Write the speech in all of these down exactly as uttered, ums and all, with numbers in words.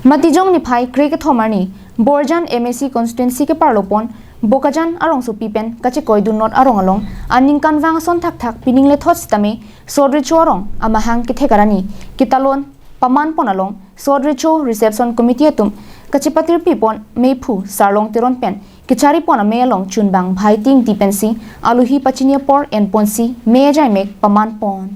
Matijong niphai kre kethom arni Borjan M A C constituency keparlopon Bokajan arongsopi pen kachekoidun not arong along aningkanvang ason thakthak pining lethot sitame sot recho arong amahang kethek arani ketalon pamanpon along sot recho reception committee atum kachepatirpipon meiphu Sarlong Teron pen kecharipon amei along chunbang Bhai Ting Tipensi aluhi pachini apor enponsi mei ajaimek pamanpon.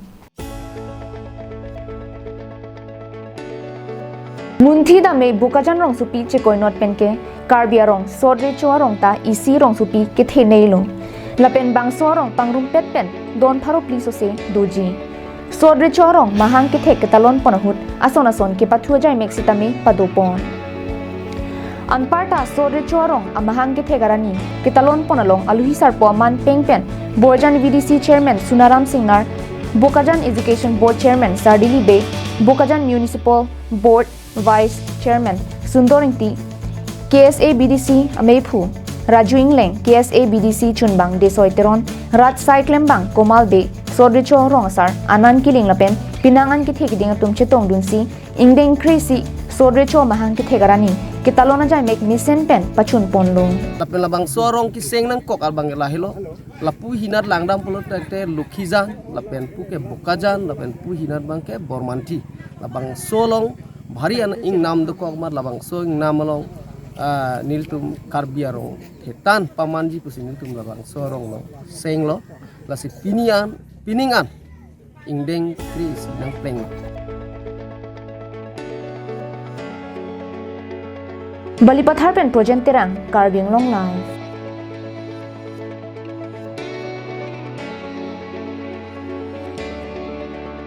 Munthi dam-e Bokajan rongsopi chekoinot penke Karbi arong sot recho arong ta isi rongsopi kethenei lo. Lapen bangso arong pangrumpet pen don pharo phli sose doji. Sot recho arong mahang kethek ketalonpon ahut ason ason kepathu ajaimek sitame padopon. Anparta sot recho arong amahang kethek arani ketalonpon along aluhi sarpo aman peng pen Borjan V D C Chairman Sunaram Singnar, Bokajan Education Board Chairman Sardili Bey, Bokajan Municipal Board Vice Chairman Sundor Ingti, K S A B D C ameiphu Raju Ingleng, K S A B D C chunbang Desoi Teron, Rat Sai Klembang, Komal Bey, sot recho arong asar Anand Killing lapen pinang an kethe keding atum chetongdunsi ingdeng kre-isi sot recho mahang kethek arani ketalon ajaimek mesen pen pachunponlo. Lapen labangso arong keseng nangkok abang lahelo. Lapu hinat langdam pulo tangte Lokhijan, lapen pu ke Bokajan, lapen pu hinat abang ke Bormanthi. Labangso along bhari an ingnam dokok amat labangso ingnam along, ah, nelitum Karbi arong thetan pamanji pusi nelitum labangso arong along senglo. Lasi pini an, pining an ingdeng kre-isi nangpleng. Balipathar pen Projen Terang, Karbi Anglong Live.